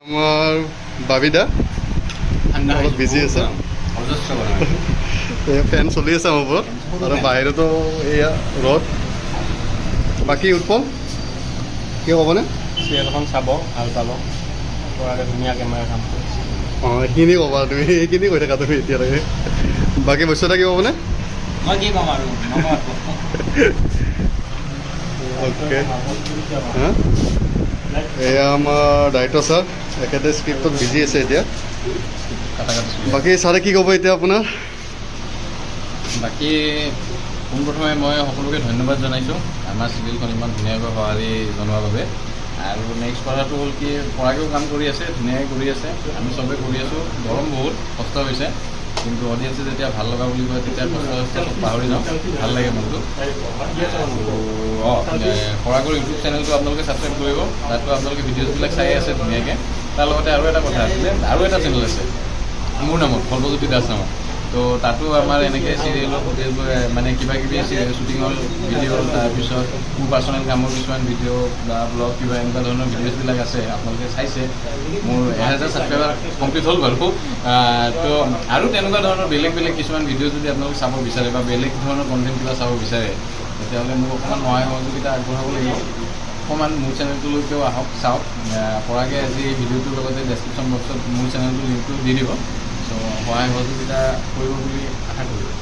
আমাৰ বাবিদা ঠাণ্ডা। অলপ busy আছে। অজস্ৰ গৰম। এই ফেন চলি আছে আমাৰ ওপৰত আৰু বাহিৰতো এয়া ৰ'দ। বাকী উৎপল, কি ক'বনে? চিৰিয়েলখন চাব, ভাল পাব। পৰাগে ধুনীয়া কেমেৰা কাম কৰিছে। অঁ, এইখিনি ক'বা তুমি, এইখিনি কৈ থাকা তুমি এতিয়ালৈকে। বাকী বস্তুটা কি ক'বনে? মই কি ক'ম আৰু, নকওঁ। অ'কে, হা, এয়া আমাৰ ডাইৰেক্টৰ ছাৰ, এখেতে স্ক্ৰিপ্টত বিজি আছে এতিয়া। বাকী ছাৰে কি ক'ব এতিয়া আপোনাৰ? বাকী পোনপ্ৰথমে মই সকলোকে ধন্যবাদ জনাইছোঁ আমাৰ চিৰিয়েলখন ইমান ধুনীয়াকৈ সঁহাৰি জনোৱাৰ বাবে। আৰু নেক্সট কথাটো হ'ল কি, পৰাগেও কাম কৰি আছে, ধুনীয়াকৈ কৰি আছে, আমি চবে কৰি আছোঁ। গৰম বহুত, কষ্ট হৈছে, কিন্তু অডিয়েঞ্চে যেতিয়া ভাল লগা বুলি কয়, তেতিয়া কষ্ট চষ্ট চব পাহৰি যাওঁ, ভাল লাগে মনটো। আৰু অঁ, পৰাগৰ ইউটিউব চেনেলটো আপোনালোকে ছাবস্ক্ৰাইব কৰিব। তাতো আপোনালোকে ভিডিঅ'জবিলাক চাই আছে ধুনীয়াকৈ। তাৰ লগতে আৰু এটা কথা আছিলে, আৰু এটা চেনেল আছে মোৰ নামত, কল্পজ্যোতি দাস নামত। তো তাতো আমাৰ এনেকৈ চিৰিয়েলৰ ফুটেজবোৰ, মানে কিবা কিবি শ্বুটিঙৰ ভিডিঅ', তাৰপিছত মোৰ পাৰ্চনেল কামৰ কিছুমান ভিডিঅ' বা ব্লগ, কিবা এনেকুৱা ধৰণৰ ভিডিঅ'জবিলাক আছে, আপোনালোকে চাইছে। মোৰ 1000 ছাবস্ক্ৰাইবাৰ কমপ্লিট হ'ল বাৰু। তো আৰু তেনেকুৱা ধৰণৰ বেলেগ বেলেগ কিছুমান ভিডিঅ' যদি আপোনালোকে চাব বিচাৰে বা বেলেগ ধৰণৰ কণ্টেণ্ট কিবা চাব বিচাৰে, তেতিয়াহ'লে মোক অকণমান সহায় সহযোগিতা আগবঢ়াব লাগিব। অকণমান মোৰ চেনেলটোলৈকেও আহক, চাওক। পৰাগে আজি এই ভিডিঅ'টোৰ লগতে ডেছক্ৰিপশ্যন বক্সত মোৰ চেনেলটোৰ লিংকটো দি দিব। চ' সহায় সহযোগিতা কৰিব বুলি আশা কৰিলোঁ।